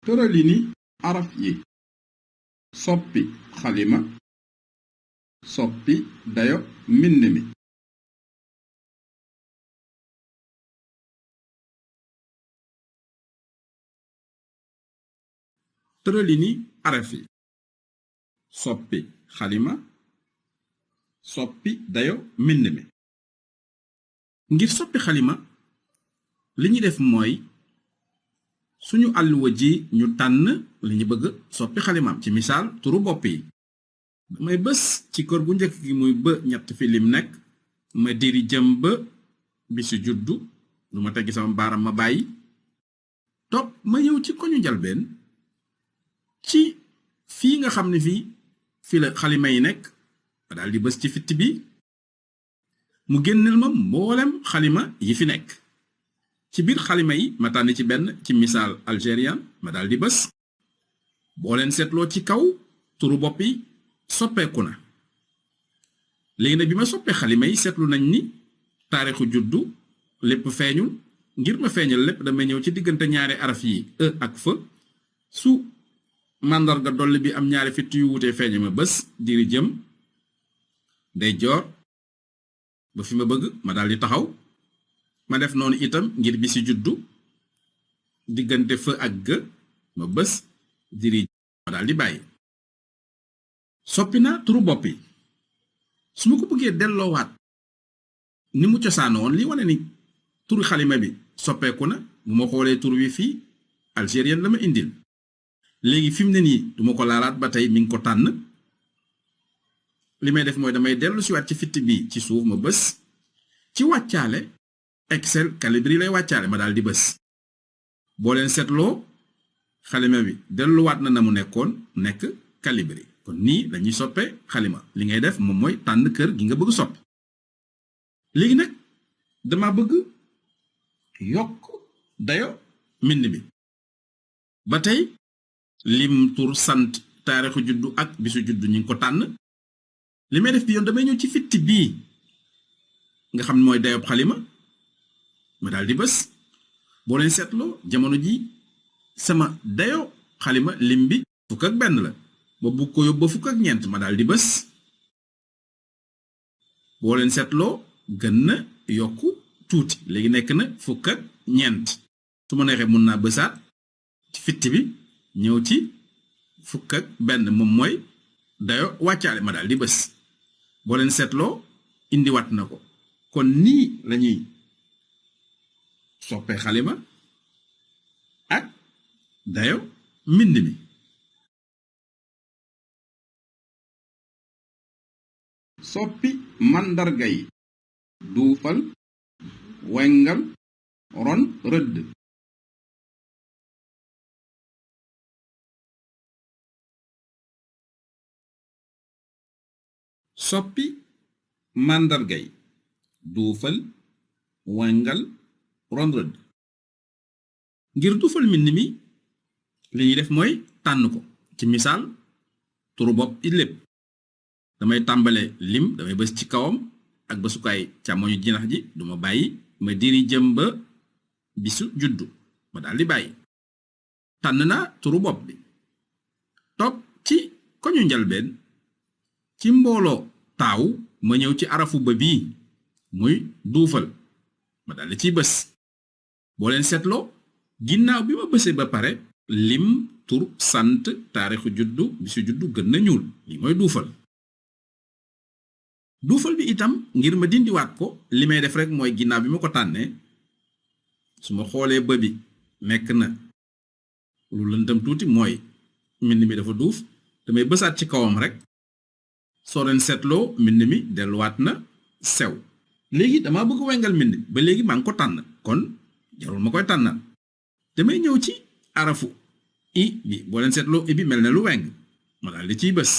tëralini araf yi soppi xalima soppi dayo mbind mi tëralini araf yi soppi xalima soppi dayo mbind mi ngir soppi xalima li ñu def mooy suñu àlluwa ji ñu tànn li ñu bëgg soppi xalimaam ci misaal turu bopp yi damay bés ci kër gu njëkk gi muy ba ñett fi lim nekk ma diri jëm ba bisu juddu lu ma teggi sama baaram ma bàyyi topp ma ñëw ci koñu njalbeen ci fii nga xam ne fii la xalima yi nekk ma daal di bés ci fitt bi mu génneel ma mboolem xalima yi fi nekk ci biir xalima yi ma tànn ci benn ci misaal algérian ma daal di bés boo leen seetloo ci kaw turu bopp yi soppeeku na léegi nag bi ma soppee xalima yi seetlu nañ ni taarixu juddu lépp feeñul ngir ma feeñal lépp damay ñëw ci diggante ñaari araf yi e ak f su màndarga dolli bi am ñaari fitt yu wutee feeñe ma bés diri jëm day joor ba fi ma bëgg ma daal di taxaw ma def noonu itam ngir bi si juddu diggante f ak g ma bés diri ma daal di bàyyi soppi na turu bopp yi su ma ko bëggee delloowaat ni mu cosaanoon li wane ni turu xalima bi soppeeku na bu ma xoolee tur wi fii algérien la ma indil léegi fi mu ne nii duma ko laalaat ba tey mi ngi ko tànn li may def mooy damay dellu si waat ci fitt bi ci suuf ma bés ci wàccaale Excel calibre yi lay wàccaale ma daal di bés boo leen seetloo xalima bi delluwaat na mu nekkoon nekk calibre kon nii lañuy soppe xalima li ngay def moom mooy tànn kër gi nga bëgg soppi léegi nag dama bëgg yokk dayo mbind mi ba tey lim tur sant taarixu juddu ak bisu juddu ñu ngi ko tànn li may def bi yoon damay ñëw ci fitt bii nga xam ne mooy dayob xalima ma daal di bés boo leen seetloo jamono ji sama dayo xalima lim bi fukk ak benn la ba bu ko yóbbu ba fukk ak ñeent ma daal di bés boo leen seetloo gën na yokku tuuti léegi nekk na fukk ak ñeent su ma neexee mun naa bësaat ci fitt bi ñëw ci fukk ak benn moom mooy dayo wàccaale ma daal di bés boo leen seetloo indiwaat na ko kon nii lañuy soppee xalima ak dayo mbind mi soppi màndarga yi duufal wengal ron rëdd soppi màndarga yi duufal wengal ron rëdd ngir duufal mbind mi li ñuy def mooy tànn ko ci misaal turu bopp it lépp damay tàmbale lim damay bës ci kawam ak bësukaay càmmoñu jinax ji duma bàyyi ma diri jëm ba bisu juddu ma daal di bàyyi tànn naa turu bopp bi topp ci koñu njalbeen ci mbooloo taaw ma ñëw ci arafu ba bii muy duufal ma daal di ciy bës boo leen seetloo ginnaaw bi ma bësee ba pare lim tur sant taarixu juddu bisu juddu gën na ñuul li mooy duufal duufal bi itam ngir ma dindiwaat ko li may def rek mooy ginnaaw bi ma ko tànnee su ma xoolee ba bi nekk na lu lëndëm tuuti mooy mbind mi dafa duuf damay bësaat ci kawam rek soo leen seetloo mbind mi delluwaat na sew léegi dama bëgg wengal mbind ba léegi maa ngi ko tànn kon jarul ma koy tànnal damay ñëw ci arafu i bi boo leen seetloo i bi mel na lu weng ma daal di ciy bës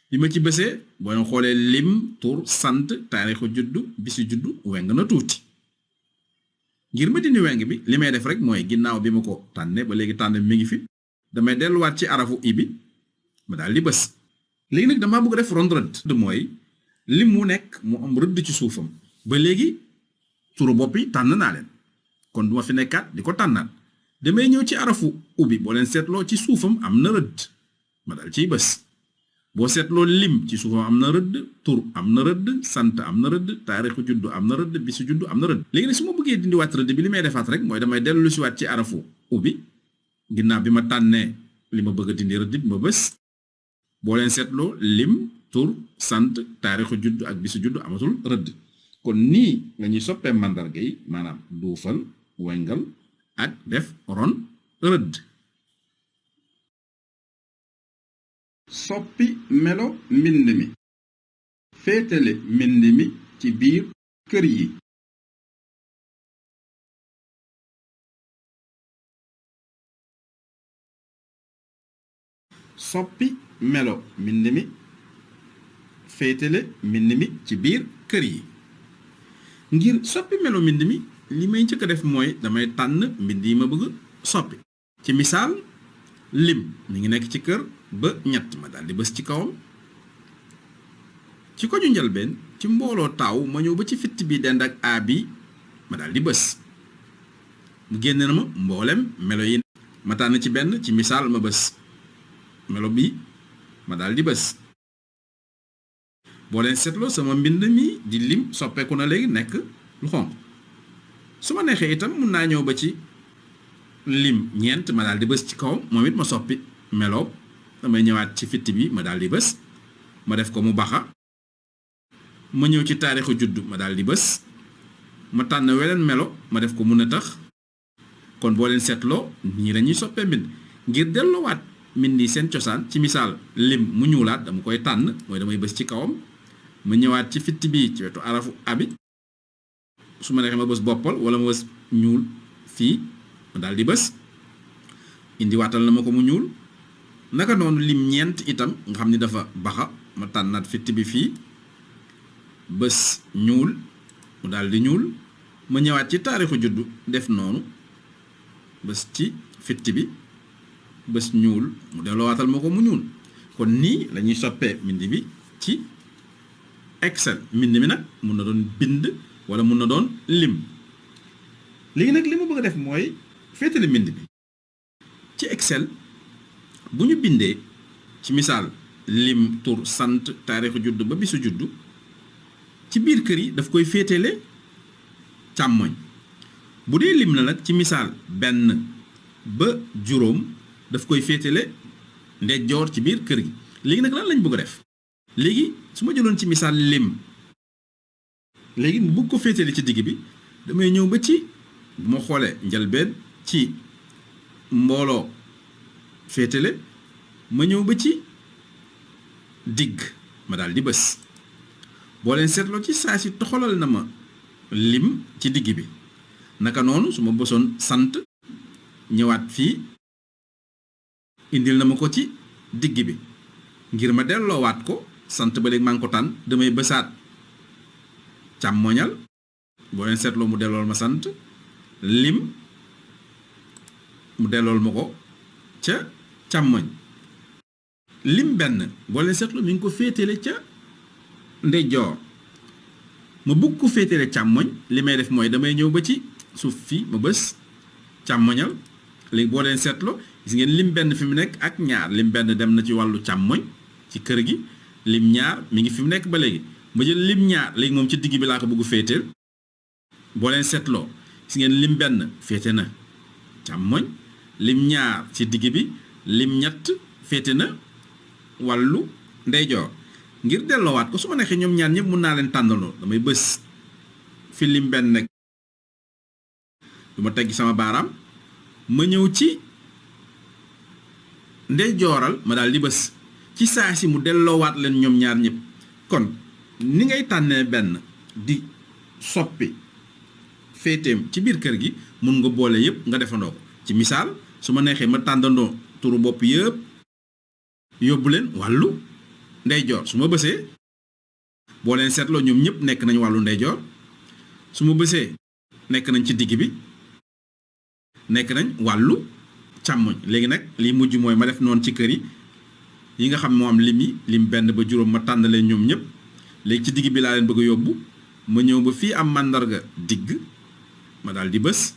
bi ma ci bësee boo leen xoolee lim tur sant taarixu juddu bisu juddu weng na tuuti ngir ma dindi weng bi li may def rek mooy ginnaaw bi ma ko tànne ba léegi tànn mi ngi fi damay delluwaat ci arafu i bi ma daal di bës léegi nag dama bëgg def rond rëdd mooy lim mu nekk mu am rëdd ci suufam ba léegi turu bopp yi tànn naa leen kon duma fi nekkaat di ko tànnaat damay ñëw ci arafu ubbi boo leen seetloo ci suufam am na rëdd ma dal ciy bës boo seetloo lim ci suufam am na rëdd tur am na rëdd sant am na rëdd taarixu juddu am na rëdd bisu juddu am na rëdd léegi nag su ma bëggee dindi waat rëdd bi li may defaat rek mooy damay dellu si waat ci arafu ubbi ginnaaw bi ma tànnee li ma bëgg a dindi rëdd bi ma bës boo leen seetloo lim tur sant taarixu juddu ak bisu juddu amatul rëdd kon nii nga ñuy soppee màndarga yi maanaam duufal wengal ak def ron rëdd soppi melo mbind mi féetale mbind mi ci biir kër yi soppi melo mbind mi féetale mbind mi ci biir kër yi ngir soppi melo mbind mi li may njëkk a def mooy damay tànn mbind yi ma bëgg soppi ci misaal lim mi ngi nekk ci kër ba ñett ma daal di bës ci kawam ci ko ju njëlbeen ci mbooloo taaw ma ñëw ba ci fitt bi dend ak a bi ma daal di bës mu génne na ma mboolem melo yi ma tànn ci benn ci misaal ma bës melo bi ma daal di bës boo leen seetloo sama mbind mi di lim soppeeku na léegi nekk lu xonq su ma neexee itam mun naa ñëw ba ci lim ñeent ma daal di bës ci kawam moom it ma soppi meloo damay ñëwaat ci fitt bi ma daal di bës ma def ko mu baxa ma ñëw ci taarixu juddu ma daal di bës ma tànn weneen melo ma def ko mun a tax kon boo leen seetloo ñii lañuy soppee mbind ngir delloowaat mbind yi seen cosaan ci misaal lim mu ñuulaat dama koy tànn mooy damay bës ci kawam ma ñëwaat ci fitt bi ci wetu arafu abi su ma neexee ma bës boppal wala ma bës ñuul fii ma daal di bës indi waatal na ma ko mu ñuul naka noonu lim ñeent itam nga xam ni dafa baxa ma tànnaat fitt bi fii bës ñuul mu daal di ñuul ma ñëwaat ci taarixu juddu def noonu bës ci fitt bi bës ñuul mu delloo waatal ma ko mu ñuul kon nii lañuy soppee mbind bi ci Excel mbind mi nag mun na doon bind wala mun na doon lim léegi nag li ma bëgg a def mooy féetale mbind bi ci Excel bu ñu bindee ci misaal lim tur sant taarixu juddu ba bisu juddu ci biir kër yi daf koy féetale càmmoñ bu dee lim la nag ci misaal benn ba juróom daf koy féetale ndeyjoor ci biir kër gi léegi nag lan lañ bëgg a def léegi su ma jëloon ci misaal lim léegi mu bëgg ko féetale ci digg bi damay ñëw ba ci bu ma xoolee njëlbeen ci mbooloo féetale ma ñëw ba ci digg ma daal di bës boo leen seetloo ci saa si toxalal na ma lim ci digg bi naka noonu su ma bësoon sant ñëwaat fii indil na ma ko ci digg bi ngir ma delloowaat ko sant ba léegi maa ngi ko tànn damay bësaat càmmoñal boo leen seetloo mu dellool ma sant lim mu dellool ma ko ca càmmoñ lim benn boo leen seetloo mi ngi ko féetale ca ndeyjoor ma bëgg ko féetale càmmoñ li may def mooy damay ñëw ba ci suuf fii ma bës càmmoñal léegi boo leen seetloo gis ngeen lim benn fi mu nekk ak ñaar lim benn dem na ci wàllu càmmoñ ci kër gi lim ñaar mi ngi fi mu nekk ba léegi ma jël lim ñaar léegi moom ci digg bi laa ko bëgg féeteel boo leen seetloo gis ngeen lim benn féete na càmmoñ lim ñaar ci digg bi lim ñett féete na wàllu ndeyjoor ngir delloowaat ko su ma neexee ñoom ñaar ñëpp mun naa leen tàndaloo damay bës fi lim benn nekk du ma teggi sama baaraam ma ñëw ci ndeyjooral ma daal di bës ci saa si mu delloowaat leen ñoom ñaar ñëpp kon ni ngay tànnee benn di soppi féeteem ci biir kër gi mun nga boole yëpp nga defandoo ko ci misaal su ma neexee ma tàndandoo turu bopp yëpp yóbbu leen wàllu ndeyjoor su ma bësee boo leen seetloo ñoom ñëpp nekk nañ wàllu ndeyjoor su ma bësee nekk nañ ci digg bi nekk nañ wàllu càmmoñ léegi nag lii mujj mooy ma def noonu ci kër yi nga xam moo am lim yi lim benn ba juróom ma tànn leen ñoom ñëpp léegi ci digg bi laa leen bëgg a yóbbu ma ñëw ba fii am màndarga digg ma daal di bës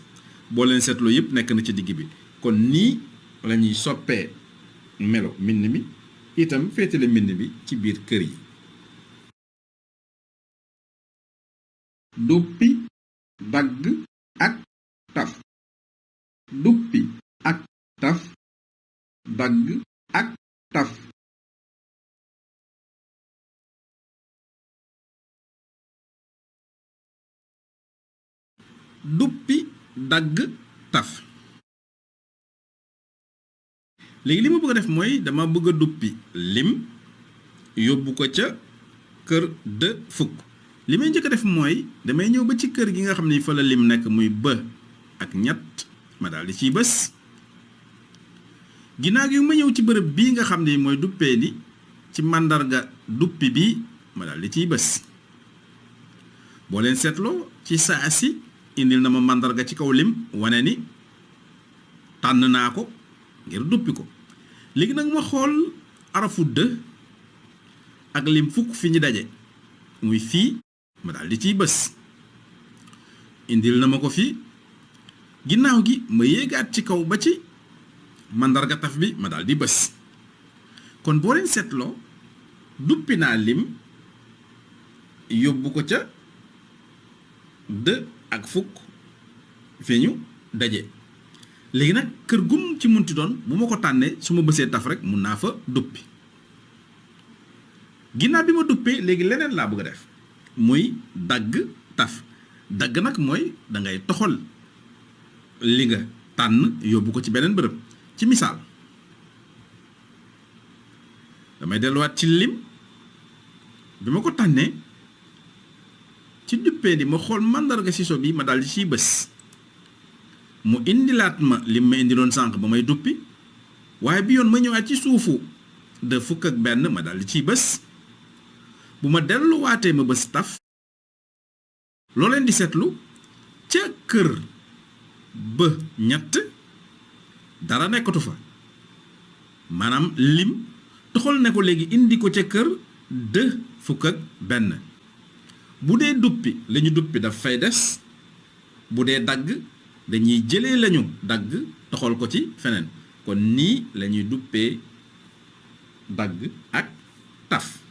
boo leen seetloo yëpp nekk na ci digg bi kon nii la ñuy soppee melo mbind mi itam féetale mbind bi ci biir kër yi. duppi dagg ak taf. duppi ak taf dagg ak taf. duppi dagg taf. léegi li ma bëgg a def mooy dama bëgg a duppi lim yóbbu ko ca kër de fukk. li may njëkk a def mooy damay ñëw ba ci kër gi nga xam ne fa la lim nekk muy ba ak ñett ma daal di ciy bës. ginnaaw gi ma ñëw ci bërëb bii nga xam ne mooy duppee di ci màndarga duppi bi ma daal di ciy bës. boo leen seetloo ci saa si indil na ma màndarga ci kaw lim wane ni tànn naa ko ngir duppi ko. léegi nag ma xool arafu dë ak lim fukk fi ñu daje muy fii ma daal di ciy bës. indil na ma ko fii ginnaaw gi ma yéegaat ci kaw ba ci màndarga taf bi ma daal di bës. kon boo leen seetloo duppi naa lim yóbbu ko ca dë ak fukk fi ñu daje. léegi nag kër gum ci munti doon bu ma ko tànnee su ma bësee taf rek mun naa fa duppi. ginnaaw bi ma duppee léegi leneen laa bëgg a def muy dagg taf. dagg nag mooy da ngay toxal li nga tànn yóbbu ko ci beneen bërëb. ci misaal damay delluwaat ci lim bi ma ko tànnee ci duppee di ma xool màndarga siso bi ma daal di ciy bës. mu indilaat ma lim ma indiloon sànq ba may duppi waaye bi yoon ma ñëwaat ci suufu de fukk ak benn ma daal di ciy bës. bu ma delluwaatee ma bës taf loo leen di seetlu ca kër ba ñett dara nekkatu fa maanaam lim toxal ne ko léegi indi ko ca kër de fukk ak benn. bu dee duppi lañu duppi daf fay des bu dee dagg dañuy jëlee lañu dagg toxal ko ci feneen kon nii lañuy duppee dagg ak taf.